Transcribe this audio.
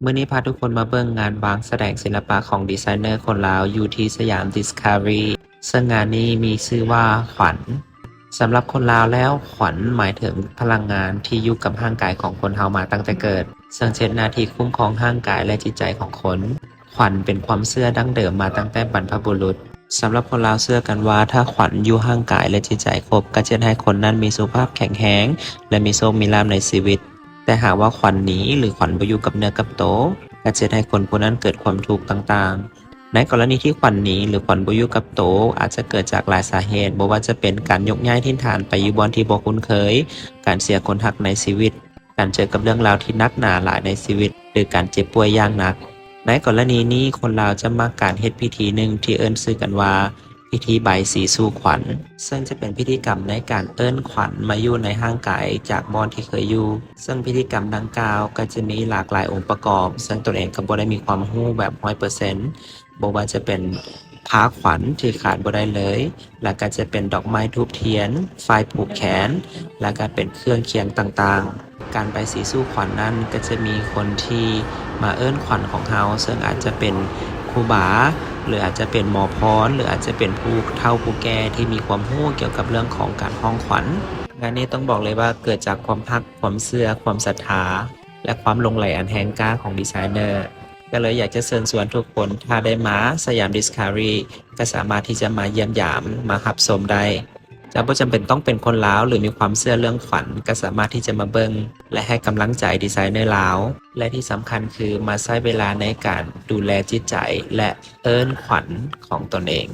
ມື້ນີ້ພາທຸກຄົນມາເບິ່ງງານວາງສະແດງສິລະປະຂອງດີໄຊເນີຄົນລາວຢູ່ທີ່ສະຫຍາມ Discovery ເຊິ່ງງານນີ້ມີຊື່ວ່າຂວັນ. ສຳລັບຄົນລາວແລ້ວ ຂວັນໝາຍເຖິງພະລັງງານທີ່ຢູ່ກັບຮ່າງກາຍຂອງຄົນເຮົາມາຕັ້ງແຕ່ເກີດ, ເຊິ່ງເຮັດໜ້າທີ່ຄຸ້ມຄອງຮ່າງກາຍ ແລະ ຈິດໃຈຂອງຄົນ. ຂວັນເປັນຄວາມເຊື່ອດັ້ງເດີມມາຕັ້ງແຕ່ບັນພະບຸລຸດ. ສຳລັບຄົນລາວເຊື່ອກັນວ່າ ຖ້າຂວັນຢູ່ຮ່າງກາຍ ແລະ ຈິດໃຈຄົບ ກໍຈະເຮັດໃຫ້ຄົນນັ້ນມີສຸຂະພາບແຂງແຮງ ແລະ ມີໂຊກມີລາບໃນຊີວິດ. ແຕ່ຫາກວ່າຂວັນໜີ ຫຼື ຂວັນບໍ່ຢູ່ກັບເນື້ອກັບໂຕ ກໍຈະເຮັດໃຫ້ຄົນຜູ້ນັ້ນເກີດຄວາມທຸກຕ່າງໆ. ໃນກໍລະນີທີ່ຂວັນໜີ ຫຼື ຂວັນບໍ່ຢູ່ກັບໂຕ ອາດຈະເກີດຈາກຫຼາຍສາເຫດ, ບໍ່ວ່າຈະເປັນການຍົກຍ້າຍຖິ່ນຖານໄປຢູ່ບ່ອນທີ່ບໍ່ຄຸ້ນເຄີຍ, ການເສຍຄົນຮັກໃນຊີວິດ, ການເຈີກັບເລື່ອງລາວທີ່ໜັກໜາຫຼາຍໃນຊີວິດ ຫຼື ການເຈັບປ່ວຍຢ່າງໜັກ. ໃນກໍລະນີນີ້ ຄົນລາວຈະມັກການເຮັດພິທີໜຶ່ງທີ່ເອີ້ນຊື່ກັນວ່າ ພິທີບາຍສີສູ່ຂວັນ, ເຊິ່ງຈະເປັນພິທີກຳໃນການເອີ້ນຂວັນມາຢູ່ໃນຮ່າງກາຍຈາກບ່ອນທີ່ເຄີຍຢູ່. ເຊິ່ງພິທີກຳດັ່ງກ່າວກໍຈະມີຫຼາກຫຼາຍອົງປະກອບ, ເຊິ່ງຕົນເອງກໍບໍ່ໄດ້ມີຄວາມຮູ້ແບບຮ້ອຍເປີເຊັນ, ບໍ່ວ່າຈະເປັນຜ້າຂວັນທີ່ຂາດບໍ່ໄດ້ເລີຍ, ແລ້ວກໍຈະເປັນດອກໄມ້ທູບທຽນ, ຝ້າຍຜູກແຂນ, ແລ້ວກໍເປັນເຄື່ອງຄຽງຕ່າງໆ. ການບາຍສີສູ່ຂວັນນັ້ນ ກໍຈະມີຄົນທີ່ມາເອີ້ນຂວັນຂອງເຮົາ, ເຊິ່ງອາດຈະເປັນຄູບາ ຫຼື ອາດຈະເປັນໝໍພອນ ຫຼື ອາດຈະເປັນຜູ້ເຖົ້າຜູ້ແກ່ທີ່ມີຄວາມຮູ້ກ່ຽວກັບເລື່ອງຂອງການຮ້ອງຂວັນ. ງານນີ້ຕ້ອງບອກເລີຍວ່າເກີດຈາກຄວາມຮັກ, ຄວາມເຊື່ອ, ຄວາມສັດທາ ແລະ ຄວາມຫຼົງໄຫຼອັນແຮງກ້າຂອງດີໄຊເນີ. ກໍເລີຍຢາກຈະເຊີນຊວນທຸກຄົນ, ຖ້າໄດ້ມາສະຫຍາມ Discovery ກໍສາມາດທີ່ຈະມາຢ້ຽມຢາມ, ມາຮັບຊົມໄດ້. ຈະບໍ່ຈຳເປັນຕ້ອງເປັນຄົນລາວ ຫຼື ມີຄວາມເຊື່ອເລື່ອງຂວັນ, ກໍສາມາດທີ່ຈະມາເບິ່ງ ແລະ ໃຫ້ກຳລັງໃຈດີໄຊເນີລາວ ແລະ ທີ່ສຳຄັນຄືມາໃຊ້ເວລາໃນການດູແລຈິດໃຈ ແລະ ເອີ້ນຂວັນຂອງຕົນເອງ.